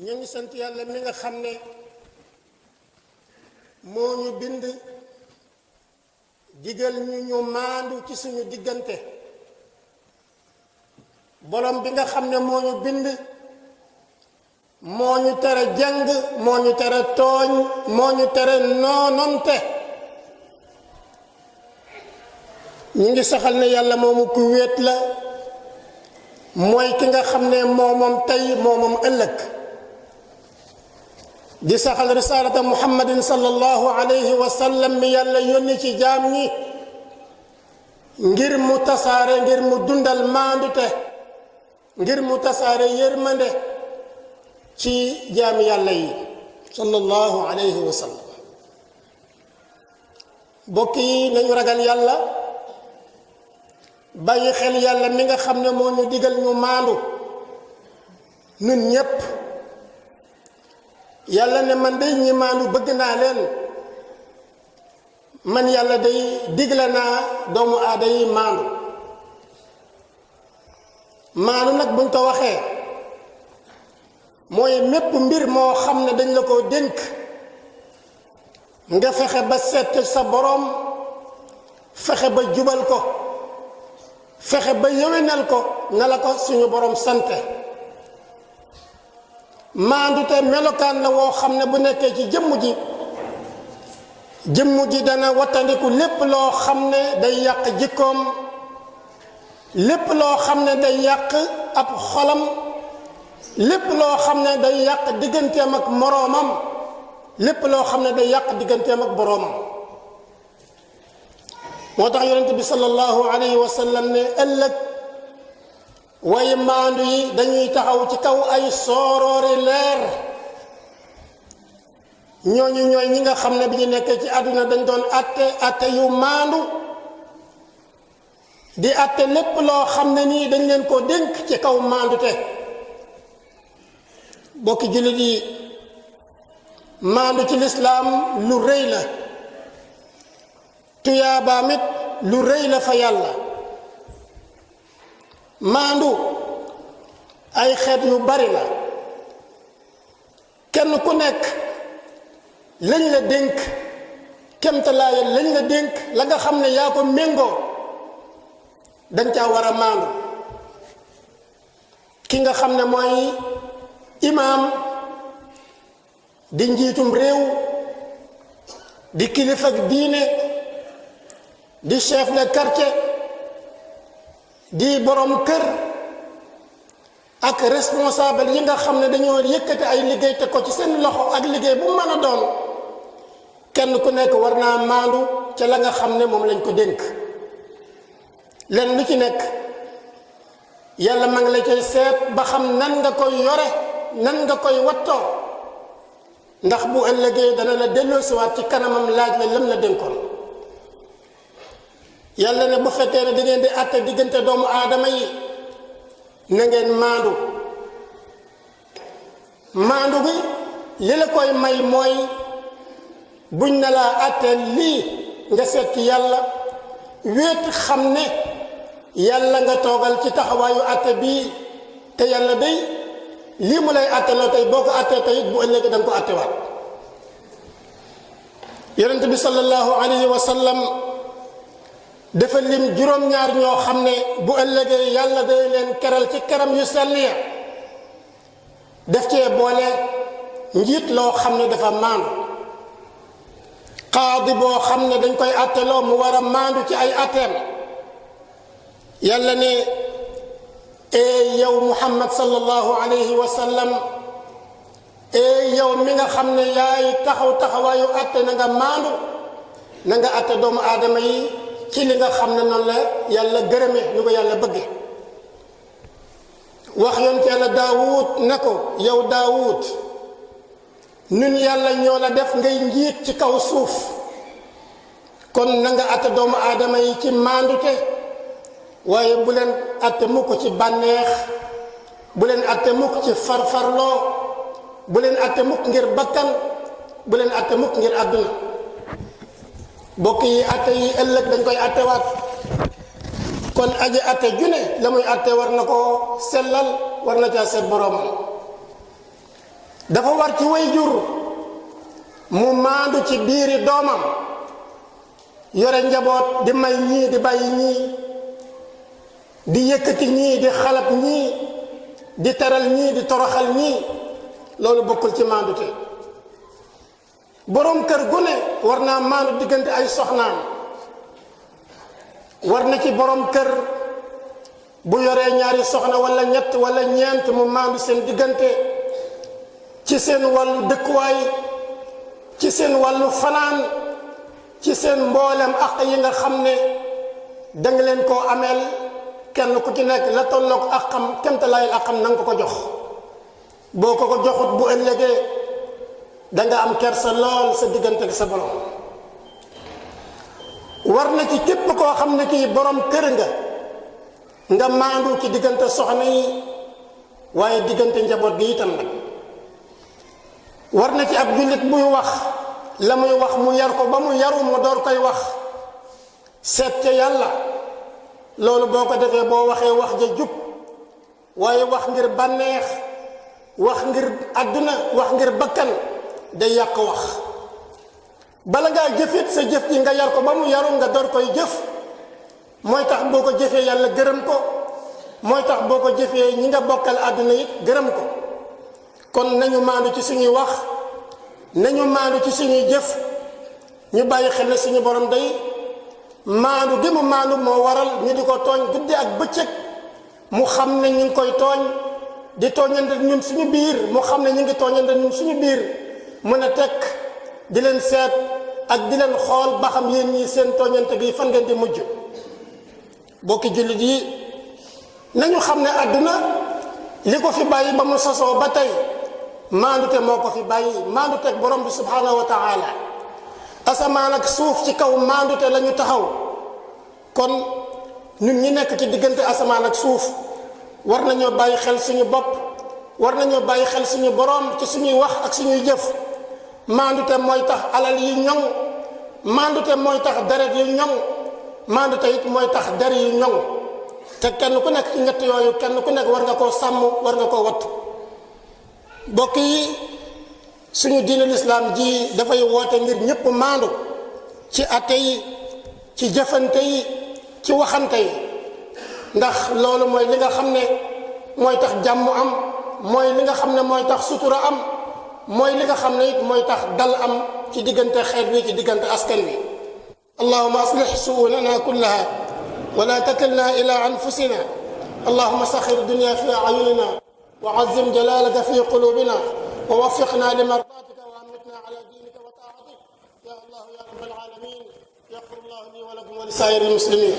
ñu ngi sant yàlla mi nga xam ne moo ñu bind digal ñu maandu ci suñu diggante. borom bi nga xam ne moo ñu bind moo ñu tere jàng moo ñu tere tooñ moo ñu tere noononte. ñu ngi saxal ne yàlla moomu ku wéet la, mooy ki nga xam ne moom tey moom ëllëg. di saxal risalata muhammadin sallallahu alayhi wa sallam mi yàlla yónni ci jaam ñi ngir mu tasaare, ngir mu dundal maandute, ngir mu tasaare yërmande ci jaami yàlla yi sallallahu alayhi wa sallam. bokk yi nañu ragal yàlla, bàyyi xel yàlla mi nga xam ne moo ñu digal ñu maandu ñun ñépp. yàlla ne man day ñi maandu bëgg naa leen, man yàlla day digle naa doomu aada yi maandu. maandu nag buñ ko waxee mooy mépp mbir moo xam ne dañ la ko dénk nga fexe ba seet sa boroom, fexe ba jubal ko, fexe ba yëwénal ko na la ko suñu boroom sante. maandute melokaan la woo xam ne bu nekkee ci jëmm ji dana wattandiku lépp loo xam ne day yàq jikkoom, lépp loo xam ne day yàq ab xolam, lépp loo xam ne day yàq digganteem ak moroomam, lépp loo xam ne day yàq digganteem ak boroomam. moo tax yonent bi sallallahu alayhi wa sallam ne ëllëg waaye maandu yi dañuy taxaw ci kaw ay sooroori leer. ñooñu ñooy ñi nga xam ne bi ñu nekkee ci àdduna dañ doon atte yu maandu, di atte lépp loo xam ne nii dañ leen ko dénk ci kaw maandute. bokki jullit yi, maandu ci lislaam lu rëy la, tuyaabaam it lu rëy la fa yàlla. maandu ay xeet yu bari la, kenn ku nekk lañ la dénk kemtalaaya lañ la dénk la nga xam ne yaa ko méngoo dañ caa war a maandu. ki nga xam ne mooy imaam di njiitum réew, di kilifa ak diine, di chef de quartier, di borom kër, ak responsable yi nga xam ne dañoo yëkkati ay liggéey te ko ci seen loxo ak liggéey bu mën a doon, kenn ku nekk war naa maandu ca la nga xam ne moom lañ ko dénk. len lu ci nekk yàlla ma ngi la cay seet ba xam nan nga koy yore, nan nga koy wattoo, ndax bu ëllëgee dana la delloosiwaat ci kanamam laaj la lam la dénkoon. yàlla ne bu fekkee ne da ngeen di àtte diggante doomu aadama yi na ngeen maandu. maandu gi li la koy may mooy buñ ne laa àtte lii nga seet ci yàlla, wéet xam ne yàlla nga toogal ci taxawaayu àtte bii, te yàlla day lii mu lay àtte loo tey boo ko àttee tey bu ëllëgee da nga ko àttewaat. yonent bi sallallahu alayhi wa sallam dafa lim juróom-ñaar ñoo xam ne bu ëllëgee yàlla day leen keral ci keram yu sell ya. def cee boole njiit loo xam ne dafa maandu, qaadi boo xam ne dañ koy atteloo mu war a maandu ci ay atteem. yàlla ne yow muhammad sallallahu alayhi wa sallam, yow mi nga xam ne yaay taxawaayu atte na nga maandu, na nga atte doomu aadama yi ci li nga xam ne noonu la yàlla gërëme ni ko yàlla bëgge. wax yonent yàlla daawud ne ko yow daawud, ñun yàlla ñoo la def ngay njiit ci kaw suuf, kon na nga atte doomu aadama yi ci maandute, waaye bu leen atte mukk ci bànneex, bu leen atte mukk ci farfarloo, bu leen atte mukk ngir bakkan, bu leen atte mukk ngir àdduna. bokk yi atte yi ëllëg dañ koy attewaat, kon aji atte june la muy atte war na koo sellal, war na caa seet boroomam. dafa war ci wayjur mu maandu ci biiri doomam yore njaboot di may ñii di bàyyi ñii di yëkkati ñii di xalab ñii di teral ñii di toroxal ñii loolu bokkul ci maandute boroom kër gu ne war naa maandu diggante ay soxnaam war na ci boroom kër bu yoree ñaari soxna wala ñett wala ñeent mu maandu seen diggante ci seen wàllu dëkkuwaay ci seen wàllu fanaan ci seen mboolem ak yi nga xam ne danga leen koo ameel kenn ku ci nekk la tolloog ak xam kemtalaayal ak xam na nga ko jox boo ko joxut bu ëllëgee danga am kersa lool sa diggante ak sa borom war na ci képp koo xam ne kii borom kër nga maandu ci diggante soxna yi waaye diggante njaboot gi itam nag war na ci ab jullit buy wax la muy wax mu yar ko ba mu yaru mu door koy wax seet ca yàlla loolu boo ko defee boo waxee wax ja jub waaye wax ngir bànneex wax ngir àdduna wax ngir bakkan day yàq wax bala ngaa jëfit sa jëf ji nga yar ko ba mu yaru nga door koy jëf mooy tax boo ko jëfee yàlla gërëm ko mooy tax boo ko jëfee ñi nga bokkal àdduna it gërëm ko kon nañu maandu ci suñuy wax nañu maandu ci suñuy jëf ñu bàyyi xel ne suñu borom day maandu gi mu maandu moo waral ñu di ko tooñ guddi ak bëccëg mu xam ne ñu ngi koy tooñ di tooñante ñun suñu biir mu xam ne ñu ngi tooñante ñun suñu biir mën a tekk di leen seet ak di leen xool ba xam yéen ñii seen tooñante bi fan ngeen di mujj bokki jullit yi nañu xam ne àdduna li ko fi bàyyi ba mu sosoo ba tey maandute moo ko fi bàyyi maandute ak borom bi subhanahu wa taala asamaan ak suuf ci kaw maandute la ñu taxaw kon ñun ñi nekk ci diggante asamaan ak suuf war nañoo bàyyi xel suñu bopp war nañoo bàyyi xel suñu borom ci suñuy wax ak suñuy jëf maandute mooy tax alal yi ñoŋ maandute mooy tax deret yu ñoŋ maandute it mooy tax der yu ñoŋ te kenn ku nekk ci ñett yooyu kenn ku nekk war nga koo sàmm war nga koo wattu mbokk yi suñu diine lislaam ji dafay woote ngir ñëpp maandu ci atte yi ci jëfante yi ci waxante yi ndax loolu mooy li nga xam ne mooy tax jàmm am mooy li nga xam ne mooy tax sutura am mooy li nga xam ne it mooy tax dal am ci diggante xeet wi ci diggante askan wi allahuma aslih su'unana kullaha wala takilna ila anfusina allahuma saxir dunya fi ayunina وعزم جلالك في قلوبنا ووفقنا لمرضاتك وأمتنا على دينك وطاعتك يا الله يا رب العالمين يغفر الله لي ولكم ولسائر المسلمين